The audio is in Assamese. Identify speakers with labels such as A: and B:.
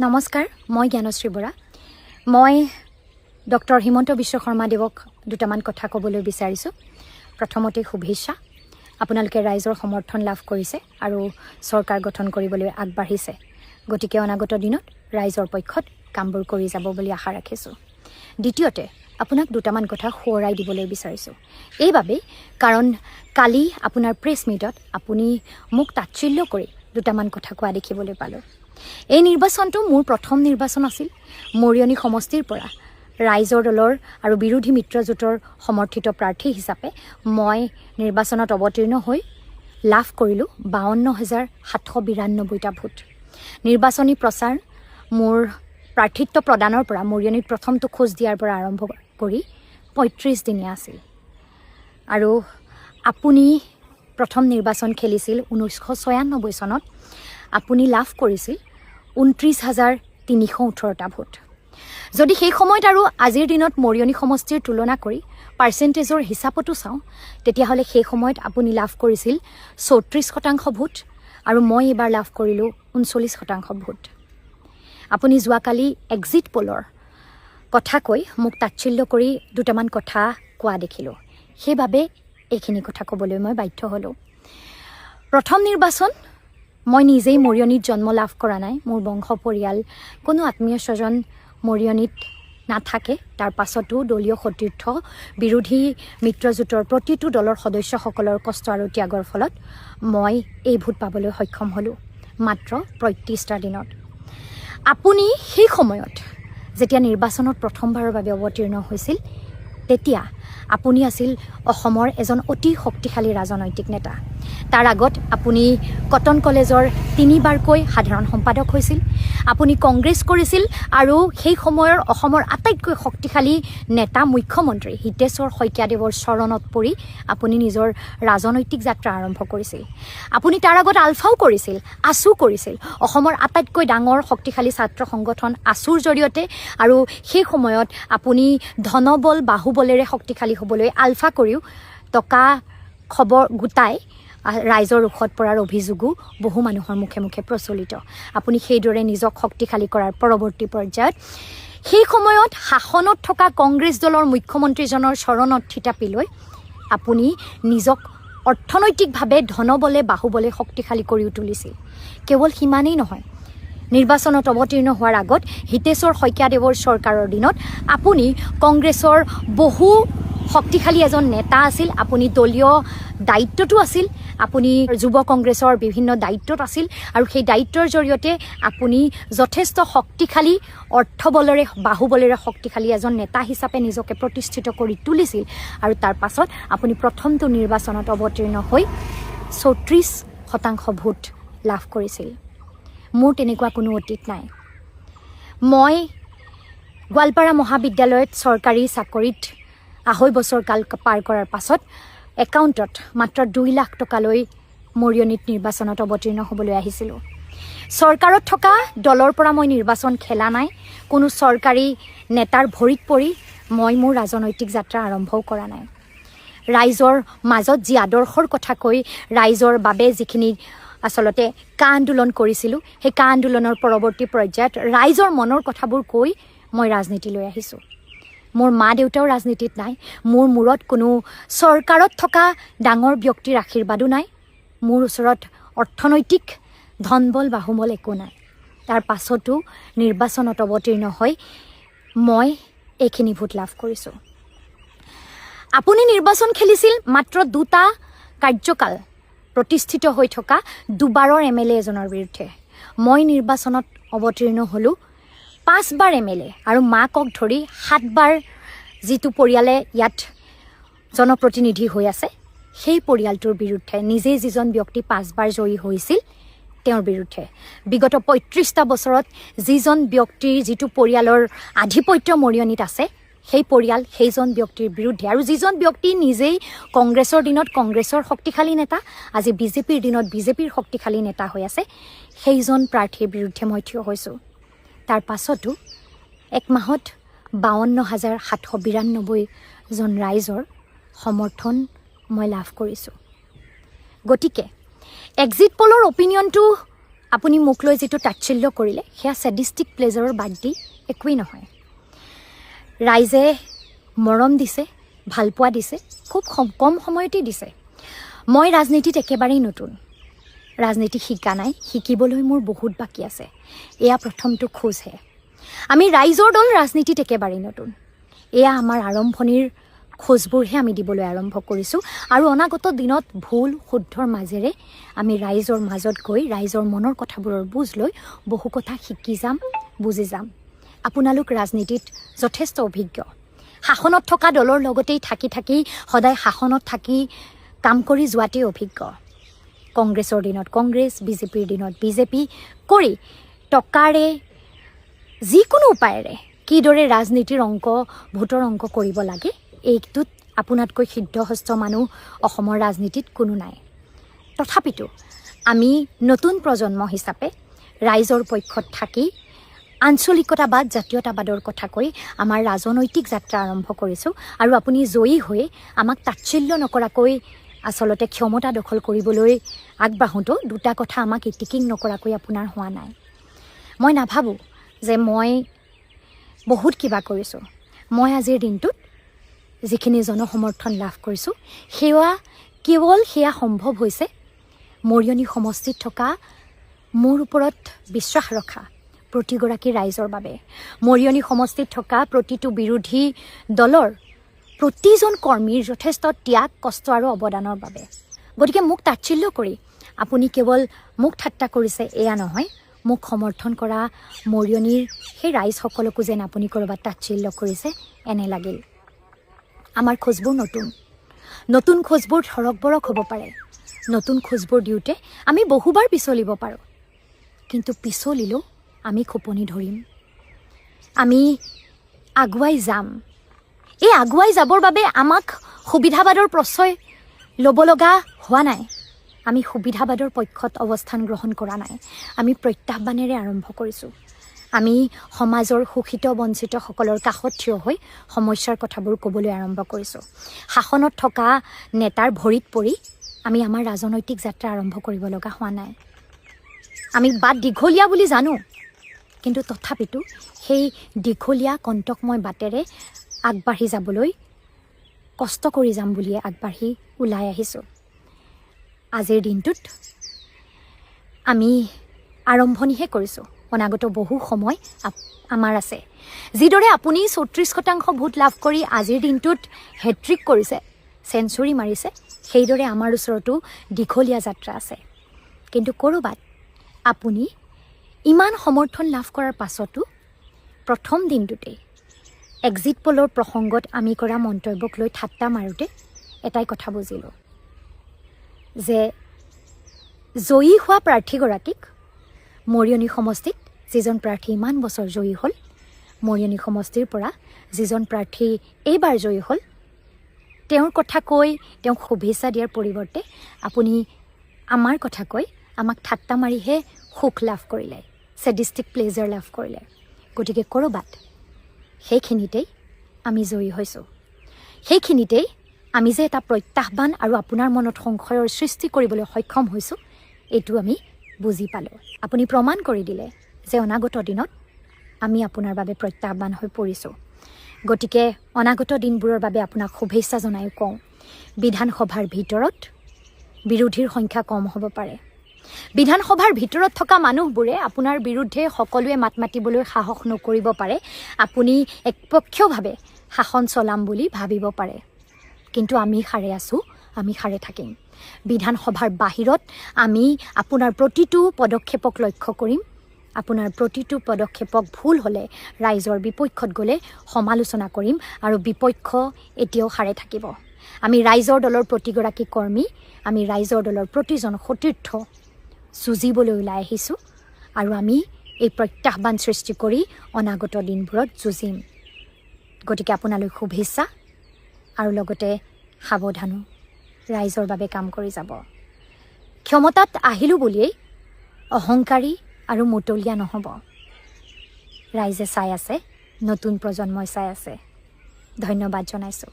A: নমস্কাৰ, মই জ্ঞানশ্ৰী বৰা। মই ডক্টৰ হিমন্ত বিশ্ব শৰ্মাদেৱক দুটামান কথা ক'বলৈ বিচাৰিছোঁ। প্ৰথমতে শুভেচ্ছা, আপোনালোকে ৰাইজৰ সমৰ্থন লাভ কৰিছে আৰু চৰকাৰ গঠন কৰিবলৈ আগবাঢ়িছে। গতিকে অনাগত দিনত ৰাইজৰ পক্ষত কামবোৰ কৰি যাব বুলি আশা ৰাখিছোঁ। দ্বিতীয়তে, আপোনাক দুটামান কথা সোঁৱৰাই দিবলৈ বিচাৰিছোঁ এইবাবেই, কাৰণ কালি আপোনাৰ প্ৰেছ মিটত আপুনি মোক তাচ্ছিল্য কৰি দুটামান কথা কোৱা দেখিবলৈ পালোঁ। এই নিৰ্বাচনটো মোৰ প্ৰথম নিৰ্বাচন আছিল। মৰিয়নি সমষ্টিৰ পৰা ৰাইজৰ দলৰ আৰু বিৰোধী মিত্ৰজোঁটৰ সমৰ্থিত প্ৰাৰ্থী হিচাপে মই নিৰ্বাচনত অৱতীৰ্ণ হৈ লাভ কৰিলোঁ 52,792টা ভোট। নিৰ্বাচনী প্ৰচাৰ মোৰ প্ৰাৰ্থিত্ব প্ৰদানৰ পৰা, মৰিয়নিত প্ৰথমটো খোজ দিয়াৰ পৰা আৰম্ভ কৰি 35 দিনীয়া আছিল। আৰু আপুনি প্ৰথম নিৰ্বাচন খেলিছিল 1996 চনত, আপুনি লাভ কৰিছিল 29,318টা ভোট। যদি সেই সময়ত আৰু আজিৰ দিনত মৰিয়নি সমষ্টিৰ তুলনা কৰি পাৰ্চেণ্টেজৰ হিচাপতো চাওঁ, তেতিয়াহ'লে সেই সময়ত আপুনি লাভ কৰিছিল 34% ভোট আৰু মই এইবাৰ লাভ কৰিলোঁ 39% ভোট। আপুনি যোৱাকালি এক্সিট পলৰ কথা কৈ মোক তাচ্ছিল্য কৰি দুটামান কথা কোৱা দেখিলোঁ। সেইবাবে এইখিনি কথা ক'বলৈ মই বাধ্য হ'লোঁ। প্ৰথম নিৰ্বাচন, মই নিজেই মৰিয়নিত জন্ম লাভ কৰা নাই। মোৰ বংশ পৰিয়াল, কোনো আত্মীয় স্বজন মৰিয়নিত নাথাকে। তাৰ পাছতো দলীয় সতীৰ্থ, বিৰোধী মিত্ৰজোঁটৰ প্ৰতিটো দলৰ সদস্যসকলৰ কষ্ট আৰু ত্যাগৰ ফলত মই এই ভোট পাবলৈ সক্ষম হ'লোঁ মাত্ৰ 35টা দিনত। আপুনি সেই সময়ত যেতিয়া নিৰ্বাচনত প্ৰথমবাৰৰ বাবে অৱতীৰ্ণ হৈছিল, তেতিয়া আপুনি আছিল অসমৰ এজন অতি শক্তিশালী ৰাজনৈতিক নেতা। তাৰ আগত আপুনি কটন কলেজৰ তিনিবাৰকৈ সাধাৰণ সম্পাদক হৈছিল। আপুনি কংগ্ৰেছ কৰিছিল আৰু সেই সময়ৰ অসমৰ আটাইতকৈ শক্তিশালী নেতা, মুখ্যমন্ত্ৰী হিতেশ্বৰ শইকীয়াদেৱৰ চৰণত পৰি আপুনি নিজৰ ৰাজনৈতিক যাত্ৰা আৰম্ভ কৰিছিল। আপুনি তাৰ আগত আলফাও কৰিছিল, আছু কৰিছিল। অসমৰ আটাইতকৈ ডাঙৰ শক্তিশালী ছাত্ৰ সংগঠন আছুৰ জৰিয়তে আৰু সেই সময়ত আপুনি ধনবল বাহুবলেৰে শক্তিশালী হ'বলৈ আলফা কৰিও টকা খবৰ গোটাই ৰাইজৰ ৰোষত পৰাৰ অভিযোগো বহু মানুহৰ মুখে মুখে প্ৰচলিত। আপুনি সেইদৰে নিজক শক্তিশালী কৰাৰ পৰৱৰ্তী পৰ্যায়ত সেই সময়ত শাসনত থকা কংগ্ৰেছ দলৰ মুখ্যমন্ত্ৰীজনৰ চৰণত থিতাপি লৈ আপুনি নিজক অৰ্থনৈতিকভাৱে ধনবলে বাহুবলে শক্তিশালী কৰিও তুলিছিল। কেৱল সিমানেই নহয়, নিৰ্বাচনত অৱতীৰ্ণ হোৱাৰ আগত হিতেশ্বৰ শইকীয়াদেৱৰ চৰকাৰৰ দিনত আপুনি কংগ্ৰেছৰ বহু শক্তিশালী এজন নেতা আছিল। আপুনি দলীয় দায়িত্বতো আছিল, আপুনি যুৱ কংগ্ৰেছৰ বিভিন্ন দায়িত্বত আছিল আৰু সেই দায়িত্বৰ জৰিয়তে আপুনি যথেষ্ট শক্তিশালী, অৰ্থবলেৰে বাহুবলেৰে শক্তিশালী এজন নেতা হিচাপে নিজকে প্ৰতিষ্ঠিত কৰি তুলিছিল। আৰু তাৰ পাছত আপুনি প্ৰথমটো নিৰ্বাচনত অৱতীৰ্ণ হৈ 34% ভোট লাভ কৰিছিল। মোৰ তেনেকুৱা কোনো অতীত নাই। মই গোৱালপাৰা মহাবিদ্যালয়ত চৰকাৰী চাকৰিত 2.5 বছৰ কাল পাৰ কৰাৰ পাছত একাউণ্টত মাত্ৰ 2 লাখ টকালৈ মৰিয়নিত নিৰ্বাচনত অৱতীৰ্ণ হ'বলৈ আহিছিলোঁ। চৰকাৰত থকা দলৰ পৰা মই নিৰ্বাচন খেলা নাই। কোনো চৰকাৰী নেতাৰ ভৰিত পৰি মই মোৰ ৰাজনৈতিক যাত্ৰা আৰম্ভও কৰা নাই। ৰাইজৰ মাজত যি আদৰ্শৰ কথা কৈ ৰাইজৰ বাবে যিখিনি আচলতে কা আন্দোলন কৰিছিলোঁ, সেই কা আন্দোলনৰ পৰৱৰ্তী পৰ্যায়ত ৰাইজৰ মনৰ কথাবোৰ কৈ মই ৰাজনীতিলৈ আহিছোঁ। মোৰ মা দেউতাও ৰাজনীতিত নাই। মোৰ মূৰত কোনো চৰকাৰত থকা ডাঙৰ ব্যক্তিৰ আশীৰ্বাদো নাই। মোৰ ওচৰত অৰ্থনৈতিক ধনবল বাহুবল একো নাই। তাৰ পাছতো নিৰ্বাচনত অৱতীৰ্ণ হৈ মই এইখিনি ভোট লাভ কৰিছোঁ। আপুনি নিৰ্বাচন খেলিছিল মাত্ৰ দুটা কাৰ্যকাল প্ৰতিষ্ঠিত হৈ থকা দুবাৰৰ এম এল এ এজনৰ বিৰুদ্ধে। মই নিৰ্বাচনত অৱতীৰ্ণ হ'লোঁ পাঁচবাৰ এম এল এ আৰু মাকক ধৰি সাতবাৰ যিটো পৰিয়ালে ইয়াত জনপ্ৰতিনিধি হৈ আছে, সেই পৰিয়ালটোৰ বিৰুদ্ধে, নিজেই যিজন ব্যক্তি পাঁচবাৰ জয়ী হৈছিল তেওঁৰ বিৰুদ্ধে। বিগত 35টা বছৰত যিজন ব্যক্তিৰ, যিটো পৰিয়ালৰ আধিপত্য মৰিয়নিত আছে, সেই পৰিয়াল, সেইজন ব্যক্তিৰ বিৰুদ্ধে আৰু যিজন ব্যক্তি নিজেই কংগ্ৰেছৰ দিনত কংগ্ৰেছৰ শক্তিশালী নেতা, আজি বিজেপিৰ দিনত বিজেপিৰ শক্তিশালী নেতা হৈ আছে, সেইজন প্ৰাৰ্থীৰ বিৰুদ্ধে মই থিয় হৈছোঁ। তাৰ পাছতো এক মাহত 52,792জন ৰাইজৰ সমৰ্থন মই লাভ কৰিছোঁ। গতিকে এক্সিট পলৰ অপিনিয়নটো আপুনি মোক লৈ যিটো তাচ্ছিল্য কৰিলে, সেয়া ছেডিষ্টিক প্লেজাৰৰ বাদ দি একোৱেই নহয়। ৰাইজে মৰম দিছে, ভালপোৱা দিছে, খুব কম সময়তেই দিছে। মই ৰাজনীতিত একেবাৰেই নতুন, ৰাজনীতি শিকা নাই, শিকিবলৈ মোৰ বহুত বাকী আছে। এয়া প্ৰথমটো খোজহে। আমি ৰাইজৰ দল ৰাজনীতিত একেবাৰেই নতুন। এয়া আমাৰ আৰম্ভণিৰ খোজবোৰহে আমি দিবলৈ আৰম্ভ কৰিছোঁ আৰু অনাগত দিনত ভুল শুদ্ধৰ মাজেৰে আমি ৰাইজৰ মাজত গৈ ৰাইজৰ মনৰ কথাবোৰৰ বুজ লৈ বহু কথা শিকি যাম, বুজি যাম। আপোনালোক ৰাজনীতিত যথেষ্ট অভিজ্ঞ। শাসনত থকা দলৰ লগতেই থাকি থাকি, সদায় শাসনত থাকি কাম কৰি যোৱাতেই অভিজ্ঞ। কংগ্ৰেছৰ দিনত কংগ্ৰেছ, বিজেপিৰ দিনত বিজেপি কৰি টকাৰে, যিকোনো উপায়েৰে কিদৰে ৰাজনীতিৰ অংক, ভোটৰ অংক কৰিব লাগে, এইটোত আপোনাতকৈ সিদ্ধহস্ত মানুহ অসমৰ ৰাজনীতিত কোনো নাই। তথাপিতো আমি নতুন প্ৰজন্ম হিচাপে ৰাইজৰ পক্ষত থাকি আঞ্চলিকতাবাদ, জাতীয়তাবাদৰ কথা কৈ আমাৰ ৰাজনৈতিক যাত্ৰা আৰম্ভ কৰিছোঁ আৰু আপুনি জয়ী হৈ আমাক তাচ্ছিল্য নকৰাকৈ আচলতে ক্ষমতা দখল কৰিবলৈ আগবাঢ়োঁতেও দুটা কথা আমাক ইতিকিং নকৰাকৈ আপোনাৰ হোৱা নাই। মই নাভাবোঁ যে মই বহুত কিবা কৰিছোঁ। মই আজিৰ দিনটোত যিখিনি জনসমৰ্থন লাভ কৰিছোঁ, সেয়া কেৱল সেয়া সম্ভৱ হৈছে মৰিয়নি সমষ্টিত থকা মোৰ ওপৰত বিশ্বাস ৰখা প্ৰতিগৰাকী ৰাইজৰ বাবে, মৰিয়নি সমষ্টিত থকা প্ৰতিটো বিৰোধী দলৰ প্ৰতিজন কৰ্মীৰ যথেষ্ট ত্যাগ, কষ্ট আৰু অৱদানৰ বাবে। গতিকে মোক তাচ্ছিল্য কৰি আপুনি কেৱল মোক ঠাট্টা কৰিছে এয়া নহয়, মোক সমৰ্থন কৰা মৰিয়নিৰ সেই ৰাইজসকলকো যেন আপুনি ক'ৰবাত তাচ্ছিল্য কৰিছে এনে লাগিল। আমাৰ খোজবোৰ নতুন নতুন, খোজবোৰ থৰক বৰক হ'ব পাৰে। নতুন খোজবোৰ দিওঁতে আমি বহুবাৰ পিছলিব পাৰোঁ, কিন্তু পিছলিলেও আমি খোপনি ধৰিম, আমি আগুৱাই যাম। এই আগুৱাই যাবৰ বাবে আমাক সুবিধাবাদৰ প্ৰশ্ৰয় ল'ব লগা হোৱা নাই। আমি সুবিধাবাদৰ পক্ষত অৱস্থান গ্ৰহণ কৰা নাই। আমি প্ৰত্যাহ্বানেৰে আৰম্ভ কৰিছোঁ। আমি সমাজৰ শোষিত বঞ্চিতসকলৰ কাষত থিয় হৈ সমস্যাৰ কথাবোৰ ক'বলৈ আৰম্ভ কৰিছোঁ। শাসনত থকা নেতাৰ ভৰিত পৰি আমি আমাৰ ৰাজনৈতিক যাত্ৰা আৰম্ভ কৰিব লগা হোৱা নাই। আমি বাট দীঘলীয়া বুলি জানো, কিন্তু তথাপিতো সেই দীঘলীয়া কণ্টকময় বাটেৰে আগবাঢ়ি যাবলৈ কষ্ট কৰি যাম বুলিয়ে আগবাঢ়ি ওলাই আহিছোঁ। আজিৰ দিনটোত আমি আৰম্ভণিহে কৰিছোঁ, অনাগত বহু সময় আমাৰ আছে। যিদৰে আপুনি 34% ভোট লাভ কৰি আজিৰ দিনটোত হেট্ৰিক কৰিছে, চেঞ্চুৰী মাৰিছে, সেইদৰে আমাৰ ওচৰতো দীঘলীয়া যাত্ৰা আছে। কিন্তু ক'ৰবাত আপুনি ইমান সমৰ্থন লাভ কৰাৰ পাছতো প্ৰথম দিনটোতেই এক্সিট পলৰ প্ৰসংগত আমি কৰা মন্তব্যক লৈ ঠাট্টা মাৰোঁতে এটাই কথা বুজিলোঁ যে জয়ী হোৱা প্ৰাৰ্থীগৰাকীক, মৰিয়নি সমষ্টিত যিজন প্ৰাৰ্থী ইমান বছৰ জয়ী হ'ল, মৰিয়নি সমষ্টিৰ পৰা যিজন প্ৰাৰ্থী এইবাৰ জয়ী হ'ল, তেওঁৰ কথা কৈ তেওঁক শুভেচ্ছা দিয়াৰ পৰিৱৰ্তে আপুনি আমাৰ কথা কৈ আমাক ঠাট্টা মাৰিহে সুখ লাভ কৰিলে, ছেডিষ্টিক প্লেজাৰ লাভ কৰিলে। গতিকে ক'ৰবাত সেইখিনিতেই আমি জয়ী হৈছোঁ। সেইখিনিতেই আমি যে এটা প্ৰত্যাহ্বান আৰু আপোনাৰ মনত সংশয়ৰ সৃষ্টি কৰিবলৈ সক্ষম হৈছোঁ, এইটো আমি বুজি পালোঁ। আপুনি প্ৰমাণ কৰি দিলে যে অনাগত দিনত আমি আপোনাৰ বাবে প্ৰত্যাহ্বান হৈ পৰিছোঁ। গতিকে অনাগত দিনবোৰৰ বাবে আপোনাক শুভেচ্ছা জনায়ো কওঁ, বিধানসভাৰ ভিতৰত বিৰোধীৰ সংখ্যা কম হ'ব পাৰে। বিধানসভাৰ ভিতৰত থকা মানুহবোৰে আপোনাৰ বিৰুদ্ধে সকলোৱে মাত মাতিবলৈ সাহস নকৰিব পাৰে। আপুনি একপক্ষীয়ভাৱে শাসন চলাম বুলি ভাবিব পাৰে, কিন্তু আমি সাৰে আছোঁ, আমি সাৰে থাকিম। বিধানসভাৰ বাহিৰত আমি আপোনাৰ প্ৰতিটো পদক্ষেপক লক্ষ্য কৰিম। আপোনাৰ প্ৰতিটো পদক্ষেপক ভুল হ'লে, ৰাইজৰ বিপক্ষত গ'লে সমালোচনা কৰিম আৰু বিপক্ষ এতিয়াও সাৰে থাকিব। আমি ৰাইজৰ দলৰ প্ৰতিগৰাকী কৰ্মী, আমি ৰাইজৰ দলৰ প্ৰতিজন সতীৰ্থ যুঁজিবলৈ ওলাই আহিছোঁ আৰু আমি এই প্ৰত্যাহ্বান সৃষ্টি কৰি অনাগত দিনবোৰত যুঁজিম। গতিকে আপোনালৈ শুভেচ্ছা আৰু লগতে সাৱধানো, ৰাইজৰ বাবে কাম কৰি যাব। ক্ষমতাত আহিলোঁ বুলিয়েই অহংকাৰী আৰু মতলীয়া নহ'ব। ৰাইজে চাই আছে, নতুন প্ৰজন্মই চাই আছে। ধন্যবাদ জনাইছোঁ।